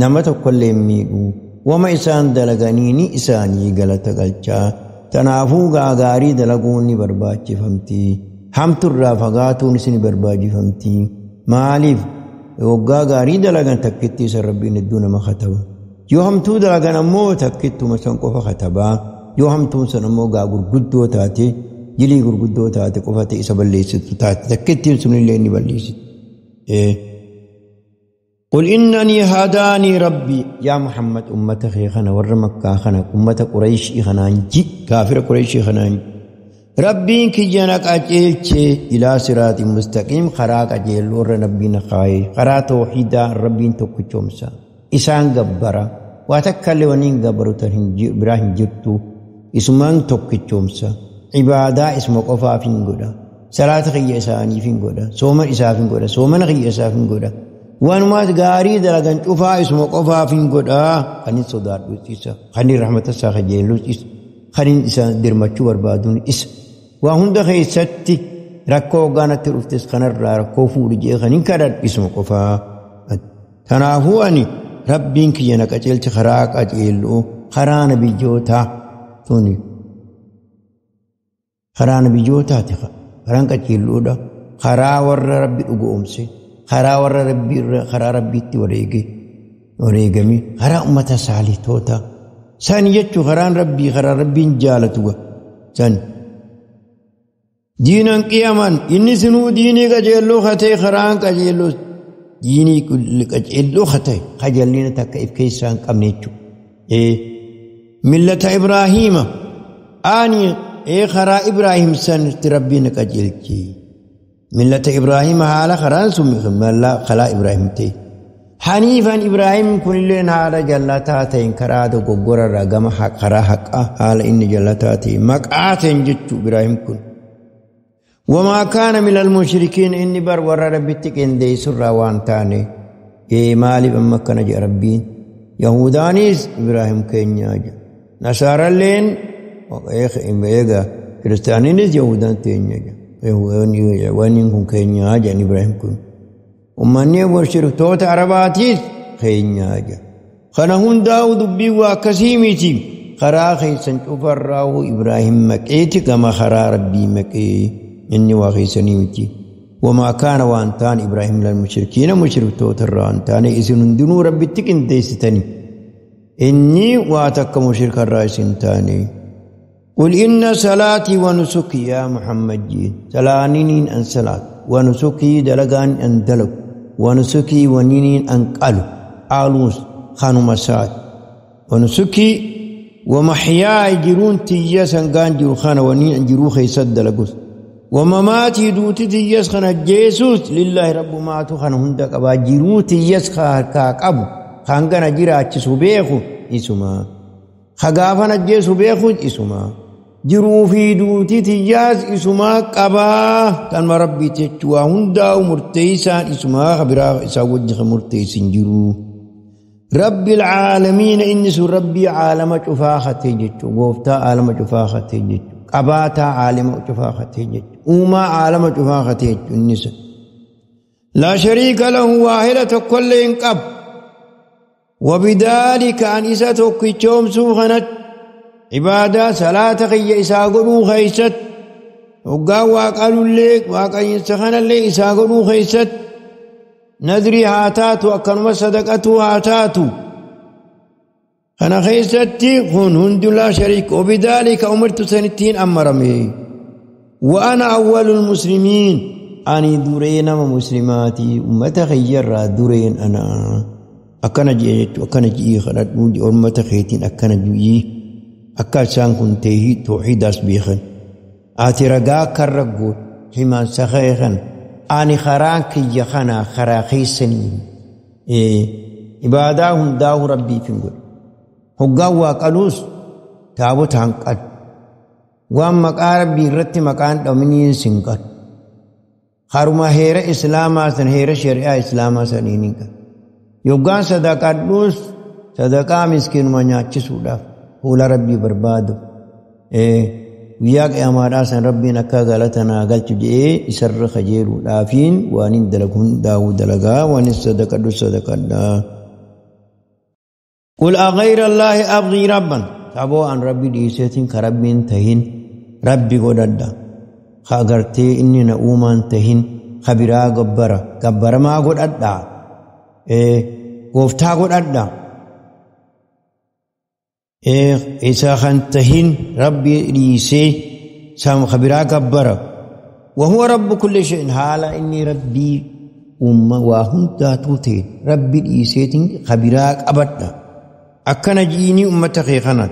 nama tokkollee hin miidhu. Wama isaan dalaganiini isaanii galata galchaa. Tanaafuu gaarii dalaguun ni barbaachifamti. Hamturraa fagaatuunis ni barbaachifamti. Maaliif? Waggaa gaarii dalagan takkittii san rabbiin hedduu nama kataba. Yoo hamtuu dalagan ammoo takkittuma san qofa katabaa. Yoo hamtuun san ammoo gaa gurguddoo taate jilii gurguddoo taate qofa ta'e isa balleessitu taate takkittiin sunillee ni balleessitu. قل إنني هداني ربي يا محمد أمة خيخنا ور مكة خنا أمة قريش خنانجي كافر قريش خنانجي ربي كجنك أجيلتي إلى صراط مستقيم خراك أجيل ور ربنا خاي خرا توحيدا ربي توكچومسا إسان غبرا واتكل ونين غبرو ترهن إبراهيم جرتو إسمان توكچومسا عبادة اسم قفا فين غدا صلاة خي إساني فين غدا سومن إسا فين غدا سومن خي إسا فين غدا wanumaas gaarii dalagan cufaa isuma qofaaf hin godhaa kanin sodaadhus isa kanin rahmata isaa kajeelus isa kanin isa dirmachuu barbaaduun isa waa hunda keessatti rakkoo hoggaanatti dhuftes kanarraa rakkoo fuudhi jee kanin kadhadhu isuma qofaa. Kanaafuu ani rabbiin kiyya na qajeelche karaa qajeelloo karaa nabiyyootaa tuni karaa nabiyyootaati karaan qajeelloodha karaa warra rabbi dhugoomse. Karaa warra rabbii irra karaa rabbiitti wareegame karaa ummata saalitoota san jechuu karaan rabbii karaa rabbiin jaalatu san diinan qiyaman inni sinuu diinii qajeelloo katee karaan qajeelloo diinii qajeelloo katee qajeellina takka if keessaa hin qabne jechuudha. Millata Ibraahiima ani karaa Ibraahim sanitti rabbiin qajeelche. ملة إبراهيم حالة خران سمي خلا إبراهيم تي حنيفا إبراهيم كن لين حالة جلتاتين كراد وقرر رقم حق خرا حق حالة إن جلتاتين مقعاتين جتو إبراهيم كن وما كان من المشركين إني بر ور ربتك إن دي سر وان تاني إيه مالي بمكة نجي ربين يهودانيس إبراهيم كينيا نصارى لين إيه كريستيانينيس يهودان تينيا Wanni kun keenyaa jedhan Ibraahim kun. Uummanni mushriktoota Arabaatiis keenyaa jedhan. Kana hundaa'u dubbii waa akkasii miti. Karaa keessan cufarraa'u Ibraahim maqeeti gama karaa rabbii maqee inni waa keessanii miti. Wamaa kaana waan ta'an Ibraahim lal mushrikiina mushriktoota irraa waan taane isin hundinuu rabbitti qindeessitani. Inni waa takka mushrikarraa isin taane. قل إن صلاتي ونسكي يا محمد جين سلانين أن صلاة ونسكي دلقان أن دلق ونسكي ونينين أن قالوا آلوس خانو مساعد ونسكي ومحياي جرون تياس أن قان جرو خان ونين أن جرو خيسد دلقوس ومماتي دوتي تياس خان جيسوس لله رب ماتو خان هندك أبا جرو تياس خان أبو خان قان جرا أتشسو بيخو إسما خقافا نجيسو بيخو إسما jiruu fi duutii tiyyaas isumaa qabaa kanuma rabbii jechuu waa hundaa'u murteessaan isumaa biraa isaa wajji kan murteessin jiru. Rabbi alcaalamiina inni sun rabbii caalama cufaa hatee jechuu gooftaa caalama cufaa hatee jechuu qabaataa caalama cufaa hatee jechuu uumaa caalama cufaa hatee jechuu inni sun. Laa shariika lahu waahila tokkollee hin qabu. وبذلك أن إسا توكيتشوم سوخنت عبادة صلاة خي إسا قلو خيست Hoggaa waaqalullee waaqayyinsa kanallee isaa godhuu keessatti nadrii haa taatu akkanuma sadaqatuu haa taatu. Kana keessatti kun hundi laa shariika wabidaalika umirtu sanittiin ammarame. Wa ana awwalul muslimiin ani duree nama muslimaatii ummata kiyyarraa dureen ana. Akkana ji'e jechuun akkana ji'ii kadhadhuu ummata keetiin akkana ji'ii akka isaan kun ta'ee tooxiidaas beekan. Ati ragaa karra goot himaan sakhee kan ani karaan kiyya kana karaa keessanii ibaadaa hundaa'u rabbiif hin godhu. Hoggaan waaqaluus taabota hin qadu. Waan maqaa rabbii irratti maqaan dhabiniin sin qadu. Haruma heera islaamaa san heera shari'aa islaamaa saniin hin qadu. Yoggaan sadaqadhuus sadaqaa miskiinuma nyaachisuudhaaf fuula rabbii barbaadu. Guyyaa qiyaamaadhaa san rabbiin akka galata naa galchu jedhee isarra kajeeluudhaafiin waan hin dalagu hundaa'uu dalagaa waan hin sadaqadhu sadaqadhaa. Qul aghayra Allaahi abghii rabban taboo an rabbi dhiiseetiin ka rabbiin tahin rabbi godhadha. Ka agartee inni na uumaan tahin ka biraa gabbara gabbaramaa godhadha. Gooftaa godhadha. Isa kan tahin rabbi dhiisee sam ka biraa gabbara. Wahuwa rabbu kulli shay'in haala inni rabbii uumma waa hundaatuu ta'e rabbi dhiiseetiin ka biraa qabadha. Akkana ji'inii ummata kee kana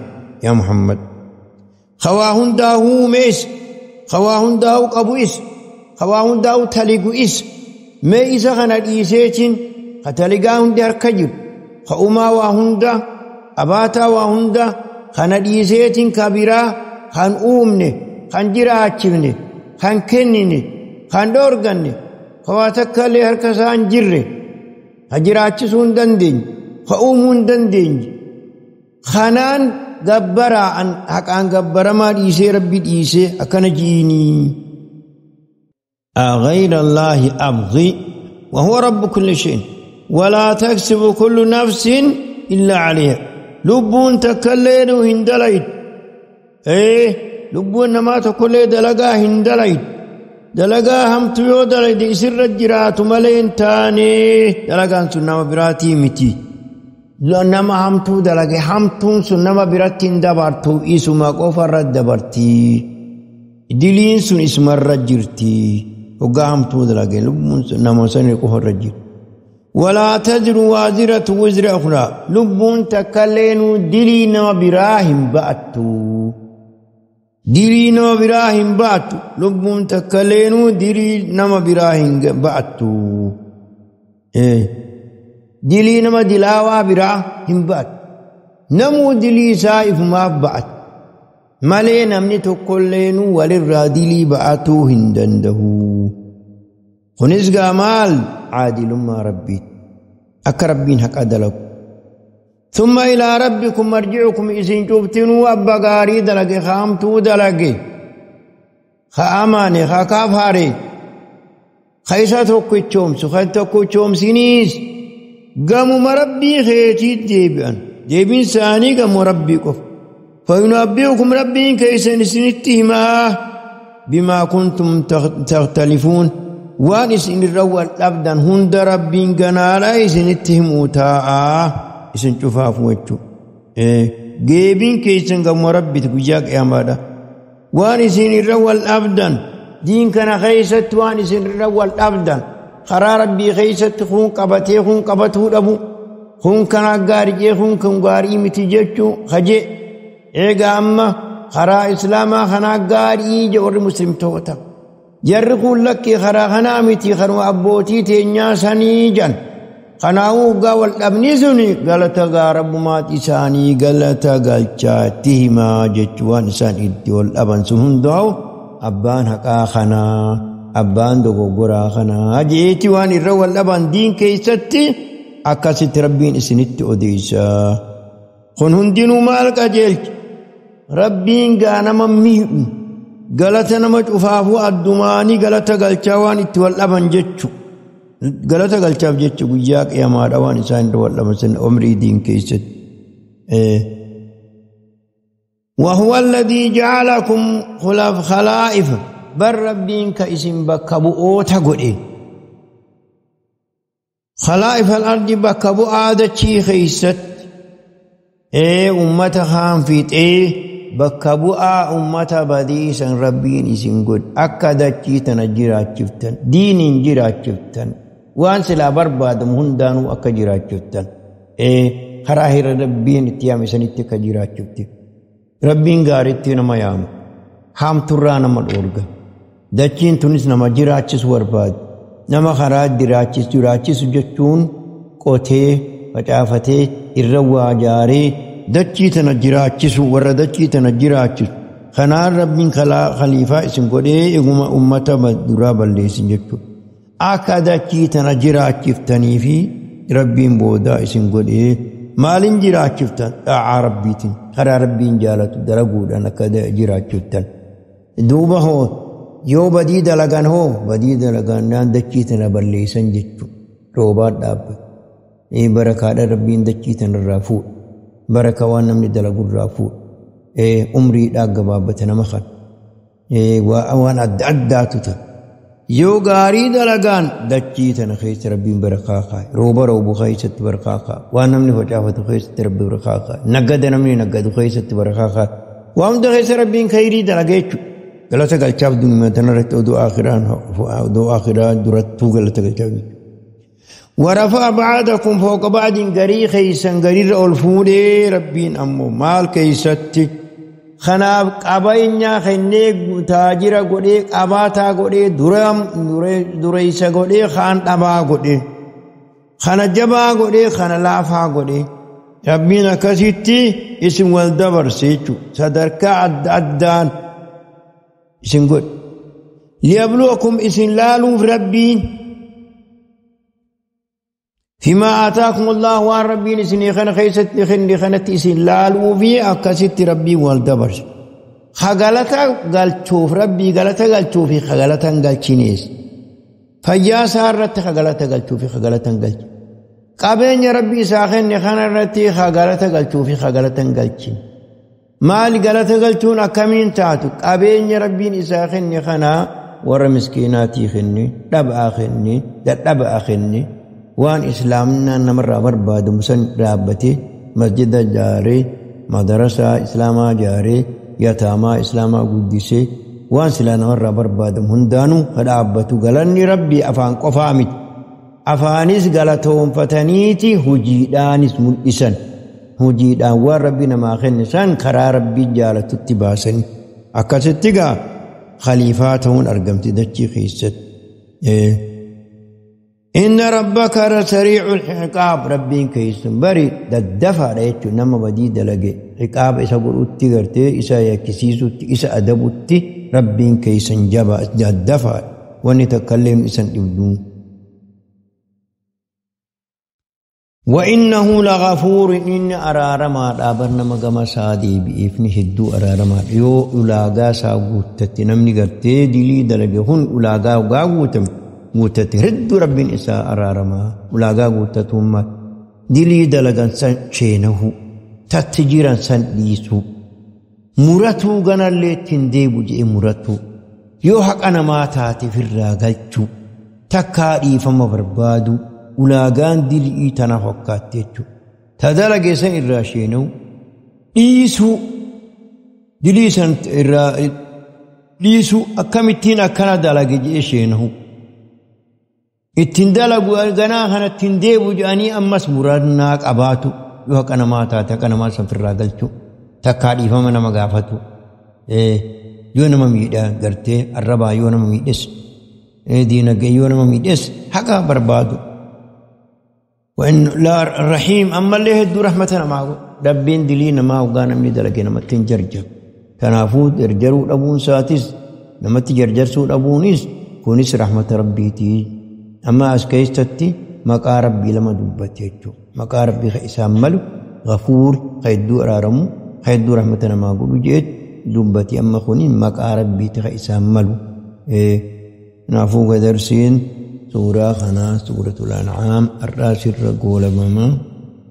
yaa Muhammad. Ka waa hundaa uumees, ka waa hundaa qabu'is, ka waa hundaa taligu'is mee isa kana dhiiseetiin ka taligaa hundi harka jiru, ka uumaa waa hunda, abaataa waa hunda kana dhiiseetiin ka biraa kan uumne, kan jiraachifne, kan kennine, kan dhoorganne, ka waa takka illee harka isaa hin jirre, ka jiraachisuu hin dandeenye, ka uumuu hin dandeenye. Kanaan gabbaraa haqaan gabbaramaa dhiisee rabbi dhiisee akkana ji'inii. أغير الله أبغي وهو رب كل شيء ولا تكسب كل نفس إلا عليها لبون تكلين هندليت لبون ما تكلي دلقا هندليت دلقا هم تيو دليت إسر الجرات ملين تاني دلقا سنما براتي متي nama hamtuu dalage hamtuun sun nama biratti hin dabartu isuma qofarra dabarti. Diliin sun isumarra jirti. Hoggaa hamtuu dalage lubbuun sun nama sanii qofarra jirti. Walaa taziru waaziratu wizra ukhraa lubbuun takka illeenuu dilii nama biraa hin ba'attu. Dilii nama biraa hin ba'attu lubbuun takka illeenuu dilii nama biraa hin ba'attu. Dilii nama dilaawaa biraa hin ba'attu. Namuu dilii isaa ifumaaf ba'atu. Malee namni tokkolleenuu walirraa dilii ba'atuu hin danda'u. Kunis gaa maal? Caadilummaa rabbiiti. Akka rabbiin haqa dalagu. Thumma ilaa rabbikum marji'ukum isin cuftinuu abba gaarii dalage haamtuu dalage. Ka amane ka kafare. Ka isa tokkichoomsu ka tokkichoomsiniis. Gamuma rabbii keetiit deebi'an. Deebiin isaanii gamuma rabbii qofa. فينبئكم ربي كيسن سنتهما بما كنتم تختلفون وان اسن الرول أبدا هند ربي قنالا سنتهم تاء اسن شفاف وجه جيبين كيسن قم ربي تقجاك يا مادا وان اسن الرول أبدا دين كان خيست وان اسن الرول أبدا خرا ربي خيست خون قبتي خون قبته أبو خون كان غاري خون كان غاري متجتشو خجي eega amma karaa islaamaa kanaa gaarii je warri muslimtoota. Jarri kun lakkii karaa kanaa miti kanuma abbootii teenyaa sanii jan. Kanaafuu hoggaa wal dhabni suni galata gaa rabbumaat isaanii galata galchaatti himaa jechuu waan isaan itti wal dhaban sun hundaa'u abbaan haqaa kanaa abbaan dogoggoraa kanaa jeeti waan irra wal dhaban diin keessatti akkasitti rabbiin isinitti odeessa. Kun hundinuu maal qajeelcha? Rabbiin gaa nama miidhu galata nama cufaafuu addumaanii galata galchaa waan itti wal dhaban jechu. Galata galchaaf jecha guyyaa qiyamaadha waan isaan irra wal dhaban sana umrii diin keessatti. وهو الذي جعلكم خلائف Bar rabbiin ka isin bakka bu'oota godhe. Khalaa'ifa al-ardi bakka bu'aa dachii keeysatti. Ummata kaan fiixee bakka bu'aa ummata badiisan rabbiin isin godhe. Akka dachii tana jiraachiftan, diiniin jiraachiftan, waan silaa barbaadamu hundaanuu akka jiraachiftan. Karaa hira rabbiin itti yaame sanitti akka jiraachifte. Rabbiin gaariitti nama yaama. Haamturraa nama dhoorga. Dachiin tunis nama jiraachisu barbaadu. Nama karaa jiraachisu jechuun qotee, facaafatee, irra waa jaaree dachii tana jiraachisu, warra dachii tana jiraachisu. Kanaan rabbiin khaliifaa isin godhee eeguma ummata duraa balleessin jechuudha. Akka dachii tana jiraachiftanii fi rabbiin boodaa isin godhee maalin jiraachiftan? Xaa'aa rabbiitiin, karaa rabbiin jaalatu dalaguudhaan akka jiraachiftan. Duuba hoo yoo badii dalagan hoo badii dalagan naan dachii tana balleessan jechuudha. Roobaan dhaabbata. Barakaadha rabbiin dachii tanarraa fuudha. Baraka waan namni dalagurraa fuudha. Umriidhaa gabaabbata nama kana. Waan adda addaatu ta'a. Yoo gaarii dalagaan dachii tana keessa rabbiin barakaa kaa'a. Rooba roobu keessatti barakaa kaa'a. Waan namni facaafatu keessatti rabbi barakaa kaa'a. Naggada namni naggadu keessatti barakaa kaa'a. Waan hunda keessa rabbiin khayrii dalaga jechuudha. Galata galchaaf duniyaa tanarratti oduu akhiraa durattuu galata galchaaf. ورفع بعضكم فوق بعض غري خيسن غرير الفودي ربين أمو مال كيستي خناب قباينيا خني تاجر غدي قباتا غدي درام دريس غدي خان دبا غدي خنا جبا غدي خنا لافا غدي ربين كسيتي اسم والدبر سيچو صدرك عدان اسم غد ليبلوكم اسم لالو ربين فيما آتاكم الله وان ربي نسني خن خيست خن خنت اسن لالو في أكست ربي والدبر خغلتا قال شوف ربي غلطة قال شوفي خغلتا قال شينيس فيا سارت خغلتا قال شوفي خغلتا قال قابين ربي ساخن خن رتي خغلتا قال شوفي خغلتا قال شين مال غلطة قال شون أكمين تاتو قابين ربي نساخن خنا ور مسكيناتي خني دبا خني دبا خني وان إسلامنا نمر برباد مسن رابتي مسجد جاري مدرسة إسلاما جاري يتاما إسلاما قدسي وان سلا نمر برباد هندانو خدابتو غلني ربي أفان قفامت أفانيس غلطهم فتنيتي هجيدانس ملئسن هجيدان وان ربي نما خنسان خرا ربي جالت اتباسن أكستيغا خليفاتهم أرقمت دجي خيست إن ربك لسريع العقاب ربين كيسن بري ددفع ريتشو نما بدي دلقي عقاب إسا قلوتي غرتي إسا يكسيسوتي إسا أدبوتي ربين كيسن جبا ددفع ونتكلم إسا إبدون وإنه لغفور إن أرارما رابرنا مغما سادي بإفن هدو أرارما يو أولاغا ساقوتتي نمني غرتي دلي دلقي هن أولاغا وغاقوتم guutate hedduu rabbiin isaa araaramaa ulaagaa guutatummaa dilii dalagan san sheenahu tatti jiran san dhiisu muratuu ganallee ittiin deebu jedhe muratuu yoo haqa namaa taate firraa galchuu takkaa dhiifama barbaadu ulaagaan dilii tana hokkaatte jechuudha. Ta dalage san irraa sheenahu dhiisuu dilii san irraa dhiisuu akkamittiin akkana dalage jedhe sheenahu. Ittiin dalagu ganaa kana ittiin deebu jedhanii ammas murannaa qabaatu yoo haqa namaa taate haqa namaa san firraa galchuu takkaa dhiifama nama gaafatu yoo nama miidhaa gartee arrabaa yoo nama miidhes diinagdee yoo nama miidhes haqa barbaadu. Rahiim ammallee hedduu rahmata namaa godhu rabbiin dilii namaa hoggaa namni dalage namatti hin jarjaru. Kanaafuu jarjaruu dhabuun isaatis namatti jarjarsuu dhabuunis kunis rahmata rabbiitii. أما أسكيستي مقا ربي لما دبت يجو مقا ربي خيسان ملو غفور خيدو أرارمو خيدو رحمتنا ما قولو جيت دبتي أما خونين مقا ربي تخيسان ملو نافوق درسين سورة خنا سورة الأنعام الراس الرقول ماما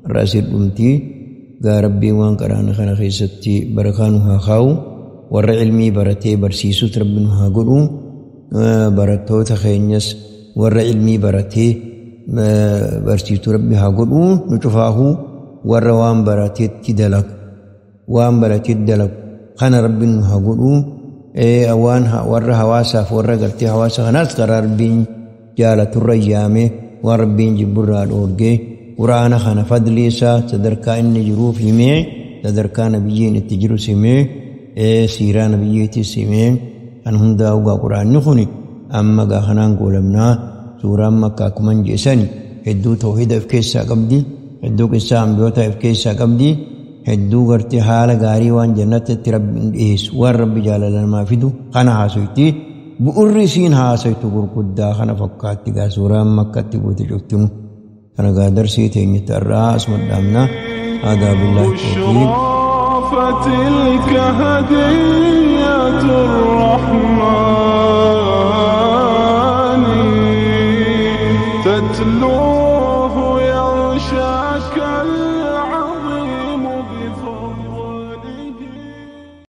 الراس الأمتي قا ربي وان قران خنا خيستي بركانها خاو Warra ilmii baratee barsiisuut rabbi nu haa godhu. Barattoota keenyas warra ilmii baratee barsiisuu rabbi haa godhu. Nu cufaahuu warra waan barateetti dalagu, waan barateetti dalagu kana rabbi nu haa godhu. Waan warra hawaasaaf warra gartee hawaasa kanaas karaa rabbiin jaalaturra yaame, waan rabbiin jibburraa dhoorgee, quraana kana fadli isaa sadarkaa inni jiruuf himee, sadarkaa nabiyyiin itti jirus himee, siiraa nabiyyiitis himee, kan hundaa ugaa quraanni kun amma gaa kanaan goolamnaa. Suuraan Makkaa akkuma hin jeesani hedduu tawhiida of keessaa qabdi, hedduu qissaa ambiyoota of keessaa qabdi, hedduu gartee haala gaarii waan jannatti rabbiin dhiyeessu, waan rabbi jaalala namaa fidu kana haasoyti. Bu'urri isiin haasoytu gurguddaa kana fakkaatti gaa suuraan Makkatti buute cuftinu. Kana gaa darsii teenyatti irraa asuma dhaabna. هذا بالله التوفيق. فتلك هدية الرحمن تتلو